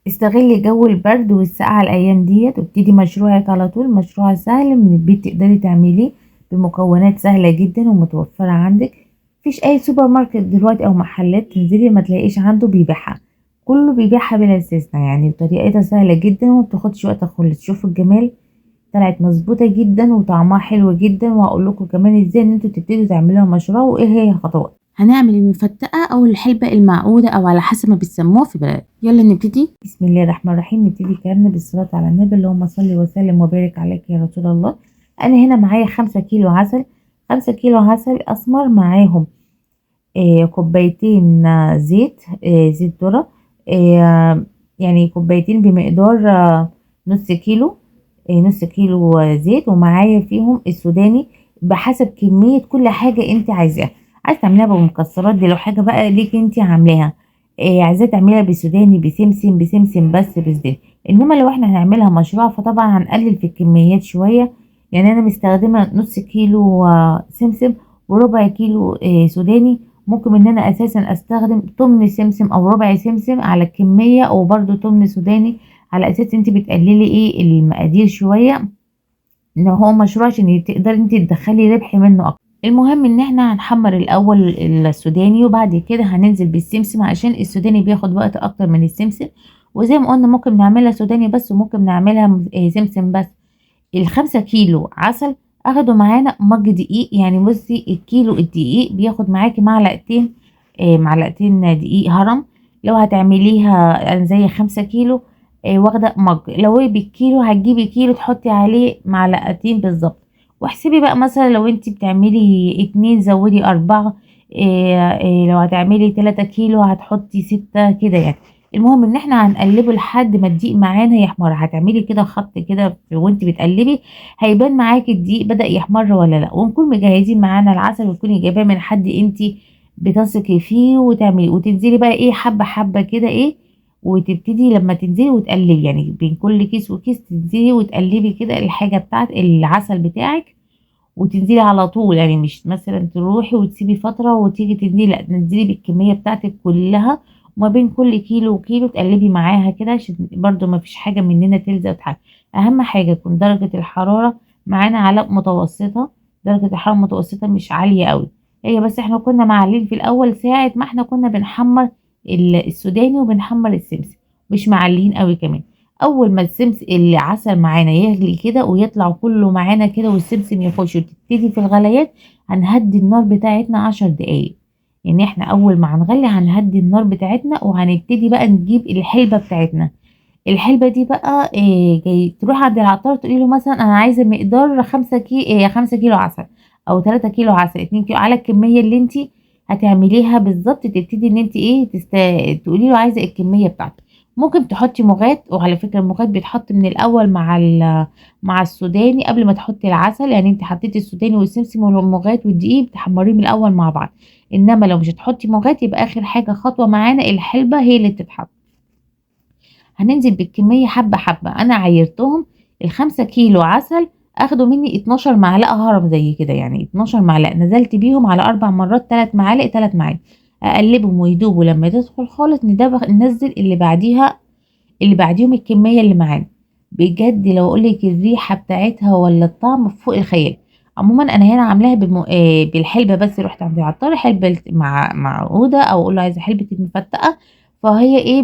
استغلي جو البرد والسقعة الايام ديت وابتدي مشروعك على طول. مشروع سهل من البيت تقدري تعمليه بمكونات سهلة جدا ومتوفرة عندك. مفيش اي سوبر ماركت دلوقتي او محلات تنزلي ما تلاقيش عنده بيبيعها، كله بيبيعها بلا استثناء. يعني طريقتها سهلة جدا وما بتاخدش وقت خالص. شوفوا الجمال، طلعت مظبوطة جدا وطعمها حلو جدا. وهقول لكم كمان ازاي ان انتوا تبتدوا تعملوها مشروع وايه هي الخطوات. هنعمل المفتقة او الحلبة المعقودة او على حسب ما بتسموها في بلد. يلا نبتدي. بسم الله الرحمن الرحيم. نبتدي كلامنا بالصلاة على النبي، اللهم صل وسلم وبارك عليك يا رسول الله. انا هنا معايا 5 كيلو عسل، 5 كيلو عسل اسمر، معاهم كوبايتين زيت، زيت ذرة، يعني كوبايتين بمقدار نص كيلو، نص كيلو زيت. ومعايا فيهم السوداني بحسب كمية كل حاجة انت عايزاها. عايزة تعمليها بمكسرات دي لو حاجة بقى ليك انت عاملاها، عايزاه تعمليها بسوداني بسمسم، بسمسم بس بزيت. انما لو احنا هنعملها مشروع فطبعا هنقلل في الكميات شوية. يعني انا مستخدمة نص كيلو سمسم وربع كيلو سوداني. ممكن ان انا اساسا استخدم تمن سمسم او ربع سمسم على الكمية، او برضو تمن سوداني، على اساس انت بتقللي ايه المقادير شوية، ان هو مشروع عشان تقدري انت تدخلي ربح منه اكتر. المهم ان احنا هنحمر الاول السوداني وبعد كده هننزل بالسمسم، عشان السوداني بياخد وقت اكتر من السمسم. وزي ما قلنا ممكن نعملها سوداني بس وممكن نعملها سمسم بس. ال5 كيلو عسل اخدوا معانا مج دقيق. يعني بصي الكيلو الدقيق بياخد معاكي معلقتين، معلقتين دقيق هرم. لو هتعمليها زي 5 كيلو، واخده مج. لو هي بالكيلو هتجيبي كيلو تحطي عليه معلقتين بالظبط. واحسبي بقى مثلا لو انتي بتعملي 2 زودي 4، لو هتعملي 3 كيلو هتحطي 6 كده يعني. المهم ان احنا هنقلبه لحد ما الدقيق معانا يحمر. هتعملي كده خط كده وانت بتقلبي، هيبان معاكي الدقيق بدأ يحمر ولا لا. ونكون مجهزين معانا العسل، وتكوني جايباه من حد انت بتثقي فيه، وتعملي وتنزلي بقى ايه حبة حبة كده ايه، وتبتدي لما تنزلي وتقلبي، يعني بين كل كيس وكيس تنزلي وتقلبي كده الحاجة بتاعت العسل بتاعك، وتنزلي على طول. يعني مش مثلا تروحي وتسيبي فترة وتيجي تنزلي، لا تنزلي بالكمية بتاعتك كلها، وما بين كل كيلو وكيلو تقلبي معاها كده، عشان برضو ما فيش حاجة مننا تلزق وتحاجة. أهم حاجة تكون درجة الحرارة معانا على متوسطة، درجة الحرارة متوسطة مش عالية قوي. هي بس احنا كنا معلين في الأول ساعة ما احنا كنا بنحمر السوداني وبنحمر السمسم، مش معلين قوي كمان. اول ما السمسم العسل معانا يغلي كده ويطلع كله معانا كده والسمسم يخش وتبتدي في الغليان، هنهدي النار بتاعتنا 10 دقايق. يعني احنا اول ما هنغلي هنهدي النار بتاعتنا، وهنبتدي بقى نجيب الحلبة بتاعتنا. الحلبة دي بقى إيه، جاي تروح عند العطار تقولي له مثلا انا عايزة مقدار 5 كي إيه، 5 كيلو عسل او 3 كيلو عسل، 2 كيلو، على الكمية اللي انتي هتعمليها بالظبط. تبتدي ان انتي ايه تقولي له عايزة الكمية بتاعتك. ممكن تحطي مغات، وعلى فكرة المغات بيتحط من الأول مع السوداني قبل ما تحطي العسل. يعني انت حطيتي السوداني والسمسم والمغات والدقيق بتحمريهم الأول مع بعض. إنما لو مش هتحطي مغات يبقى آخر حاجة خطوة معانا الحلبة هي اللي بتتحط. هننزل بالكمية حبة حبة. أنا عايرتهم ال5 كيلو عسل أخدوا مني 12 معلقة هرم زي كده، يعني 12 معلقة. نزلت بيهم على 4 مرات، 3 معالق 3 معالق، أقلبهم ويدوبوا. لما تدخل خالص ننزل اللي بعديها، اللي بعديهم الكمية اللي معانا. بجد لو اقولك الريحة بتاعتها ولا الطعم فوق الخيال. عموما انا هنا عاملاها بالحلبة بس. رحت عند العطار حلبة معقودة، او اقول له عايزة حلبة المفتقة، فهي ايه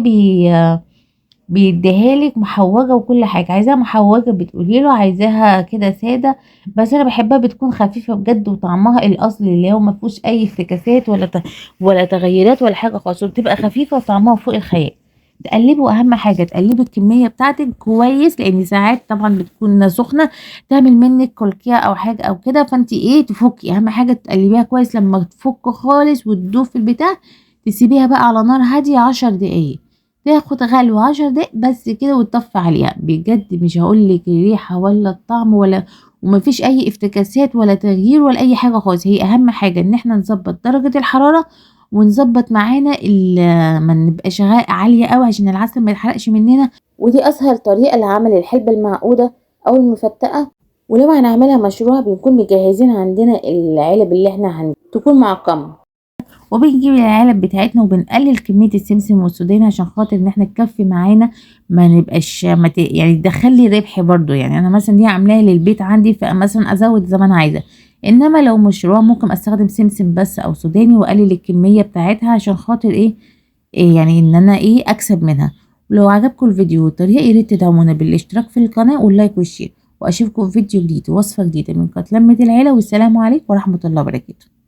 بيديها لك محوجة وكل حاجة. عايزاها محوجة بتقولي له، عايزاها كده سادة، بس انا بحبها بتكون خفيفة بجد، وطعمها الاصلي اللي هو ما فيهوش اي افتكاسات ولا تغيرات ولا حاجة خالص، وبتبقى خفيفة وطعمها فوق الخيال. تقلبوا، اهم حاجة تقلبي الكمية بتاعتك كويس، لان ساعات طبعا بتكون سخنة تعمل منك كلكيعه او حاجة او كده، فانت ايه تفكي. اهم حاجة تقلبيها كويس. لما تفك خالص وتدوب في البتاع تسيبيها بقى على نار هادية 10 دقايق، تاخد غلوه 10 دقايق بس كده وتطفي عليها. بجد مش هقولك الريحة ولا الطعم ولا، ومفيش اي افتكاسات ولا تغيير ولا اي حاجة خالص. هي اهم حاجة ان احنا نظبط درجه الحرارة ونظبط معانا ما نبقاش عالية قوي عشان العسل ما يتحرقش مننا. ودي اسهل طريقه لعمل الحلبة المعقوده او المفتقه. ولو هنعملها مشروع بنكون مجهزين عندنا العلب اللي احنا تكون معقمه، وبنجيب العلب بتاعتنا وبنقلل كمية السمسم والسوداني عشان خاطر ان احنا تكفي معانا، ما نبقاش ما ت... يعني تدخل لي ربح برضو. يعني انا مثلا دي عاملاها للبيت عندي، فمثلا ازود زي ما انا عايزه، انما لو مشروع ممكن استخدم سمسم بس او سوداني واقلل الكمية بتاعتها عشان خاطر ايه يعني ان انا ايه اكسب منها. ولو عجبكم الفيديو والطريقة يا ريت تدعمونا بالاشتراك في القناة وال like وال share، واشوفكم في فيديو جديد ووصفه جديدة من قناة لمة العيله، والسلام عليكم ورحمة الله وبركاته.